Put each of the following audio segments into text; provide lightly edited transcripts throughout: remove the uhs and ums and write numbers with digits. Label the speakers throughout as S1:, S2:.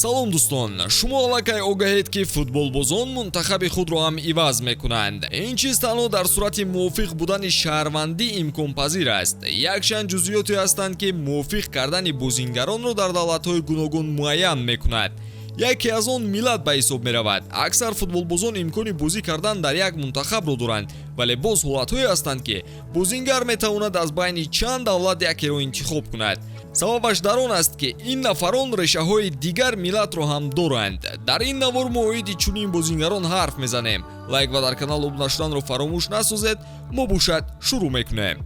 S1: Салом, дӯстон! Шумо аллакай огаҳед, ки футболбозон мунтахаби худро ҳам иваз мекунанд. Ин чиз танҳо дар сурати мувофиқ будани шаҳрвандӣ имконпазир аст. Якчанд ҷузъиёте ҳастанд, ки мувофиқ кардани бозингаронро дар давлатҳои гуногун муайян мекунад. Яке аз он миллат ба ҳисоб меравад. Аксар футболбозон имкони бозӣ кардан дар як мунтахабро доранд, вале боз ҳолатҳое ҳастанд, ки бозингар метавонад аз байни чанд давлат якеро интихоб кунад. Сабабаш дар он аст, ки ин нафарон решаҳои дигар миллатро ҳам доранд. Дар ин навор мо оиди чунин бозингарон ҳарф мезанем. Лайк ва дар канал обуна шуданро фаромӯш насозед. Мо бошад, шурӯъ мекунем.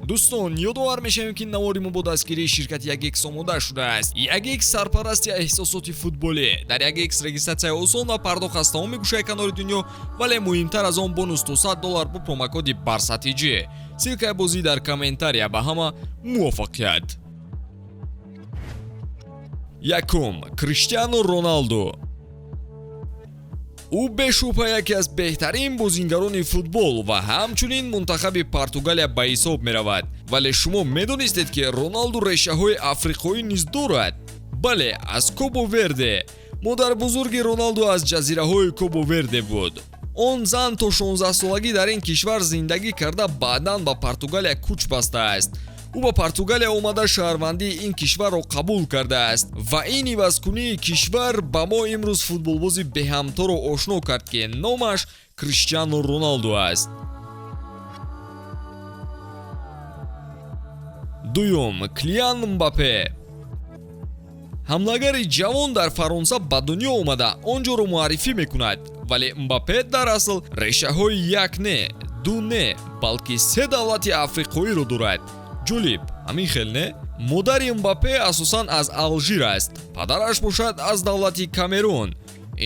S1: Дӯстон, ёдовар мешавем, ки навори мо бо дастгирии ширкати Ягекс омода шудааст. Ягекс — сарпарасти эҳсосоти футболӣ. Дар Ягекс регистратсияи осон ва пардохт аз тамоми гӯшаи канори дунё, вале муҳимтар аз он, бонус то 100 доллар бо промокоди БАРСАТИҶ. Ссылкаи бозӣ дар комментария. Ба ҳама муваффақият! Якум: Криштиану Роналду. Ӯ бешубҳа яке аз беҳтарин бозингарони футбол ва ҳамчунин мунтахаби Португалия ба ҳисоб меравад. Вале шумо медонистед, ки Роналду решаҳои африқоӣ низ дорад? Бале, аз Кобо Верде. Модарбузурги Роналду аз ҷазираҳои Кобо Верде буд. Он зан то 16-солагӣ дар ин кишвар зиндагӣ карда, баъдан ба Португалия кӯч бастааст. Ӯ ба Португалия омада, шаҳрвандии ин кишварро қабул кардааст ва ин ивазкунии кишвар ба мо имрӯз футболбози беҳамторо ошно кард, ки номаш Криштиану Роналду аст. Дуюм: Килиан Мбаппе. Ҳамлагари ҷавон дар Фаронса ба дунё омада, он ҷоро муаррифӣ мекунад. Вале Мбаппе дар асл решаҳои як не, ду не, балки се давлати африқоиро дорад. Ҷолиб, ҳамин хел не? Модари Мбаппе асосан аз Алжир аст, падараш бошад, аз давлати Камерун.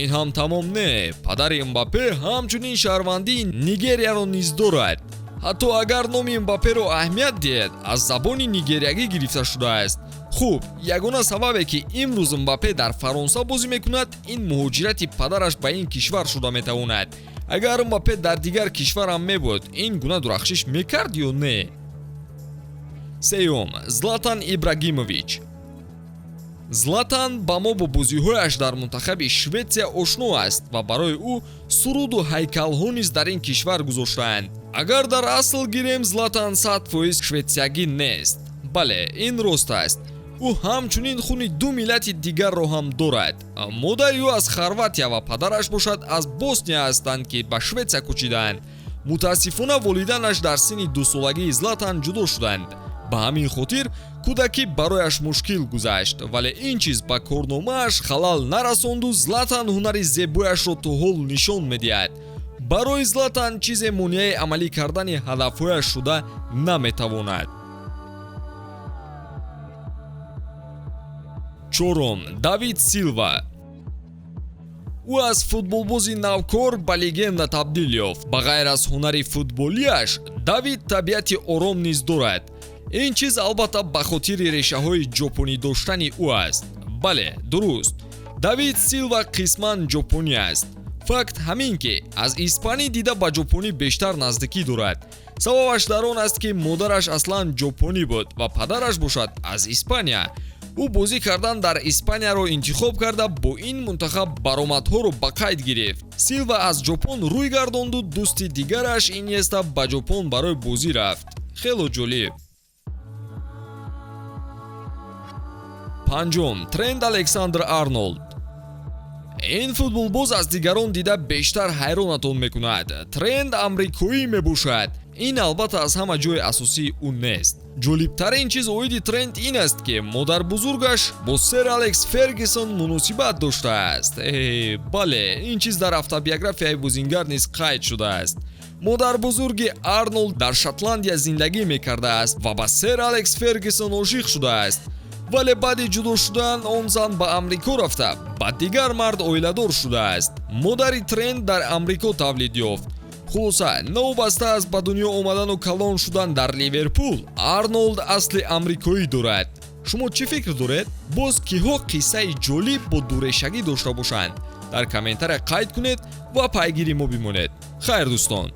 S1: Ин ҳам тамом не, падари Мбаппе ҳамчунин шаҳрвандии Нигерияро низ дорад. Ҳатто агар номи Мбапперо аҳамият диҳед, аз забони нигериягӣ гирифта шудааст. Хуб, ягона сабабе, ки имрӯз Мбаппе дар Фаронса бозӣ мекунад, ин муҳоҷирати падараш ба ин кишвар шуда метавонад. Агар Мбаппе дар дигар кишварам мебуд, ин гуна дурахшиш мекард ё не? Сеюм: Златан Ибрагимович. Златан ба мо бо бозиҳояш дар мунтахаби Шветсия ошно аст ва барои ӯ суруду ҳайкалҳо низ дар ин кишвар гузоштаанд. Агар дар асл гирем, Златан 100% шветсиягӣ нест. Бале, ин рост аст. Ӯ ҳамчунин хуни ду миллати дигарро ҳам дорад. Модари ӯ аз Хорватия ва падараш бошад, аз Босния ҳастанд, ки ба Шветсия кӯчидаанд. Мутаассифона, волиданаш дар синни дусолагии Златан ҷудо шуданд. Ба ҳамин хотир кӯдакӣ барояш мушкил гузашт, вале ин чиз ба корномааш халал нарасонду Златан ҳунари зебояшро то ҳол нишон медиҳад. Барои Златан чизе монеаи амалӣ кардани ҳадафҳояш шуда наметавонад. Чорум: Давид Силва. Ӯ аз футболбози навкор ба легенда табдил ёфт. Ба ғайр аз ҳунари футболиаш, Давид табиати ором низ дорад. Ин чиз албатта ба хотири решаҳои ҷопонӣ доштани ӯ аст. Бале, дуруст, Давид Силва қисман ҷопонӣ аст. Факт ҳамин, ки аз испанӣ дида ба ҷопонӣ бештар наздикӣ дорад. Сабабаш дар он аст, ки модараш аслан ҷопонӣ буд ва падараш бошад, аз Испания. Ӯ бозӣ кардан дар Испанияро интихоб карда, бо ин мунтахаб баромадҳоро ба қайд гирифт. Силва аз Ҷопон рӯй гардонду дӯсти дигараш Иньеста ба Ҷопон барои бозӣ рафт. Хело ҷолиб. Панҷум: Тренд Александр Арнолд. Ин футболбоз аз дигарон дида бештар ҳайронатон мекунад. Тренд амрикоӣ мебошад. Ин албатта аз ҳама ҷои асосии ӯ нест. Ҷолибтарин чиз оиди Тренд ин аст, ки модарбузургаш бо сер Алекс Фергюсон муносибат доштааст. Бале, ин чиз дар автобиографияи бозингар низ қайд шудааст. Модарбузурги Арнолд дар Шотландия зиндагӣ мекардааст ва ба сер Алекс Фергюсон ошиқ шудааст, вале баъди ҷудо шудан он зан ба Амрико рафта, ба дигар мард оиладор шудааст. Модари Тренд дар Амрико тавлид ёфт. Хулоса, новобаста аз ба дунё омадану калон шудан дар Ливерпул, Арнолд асли амрикоӣ дорад. Шумо чӣ фикр доред? Боз киҳо қиссаи ҷолиб бо дурешагӣ дошта бошанд, дар комментария қайд кунед ва пайгири мо бимонед. Хайр, дӯстон.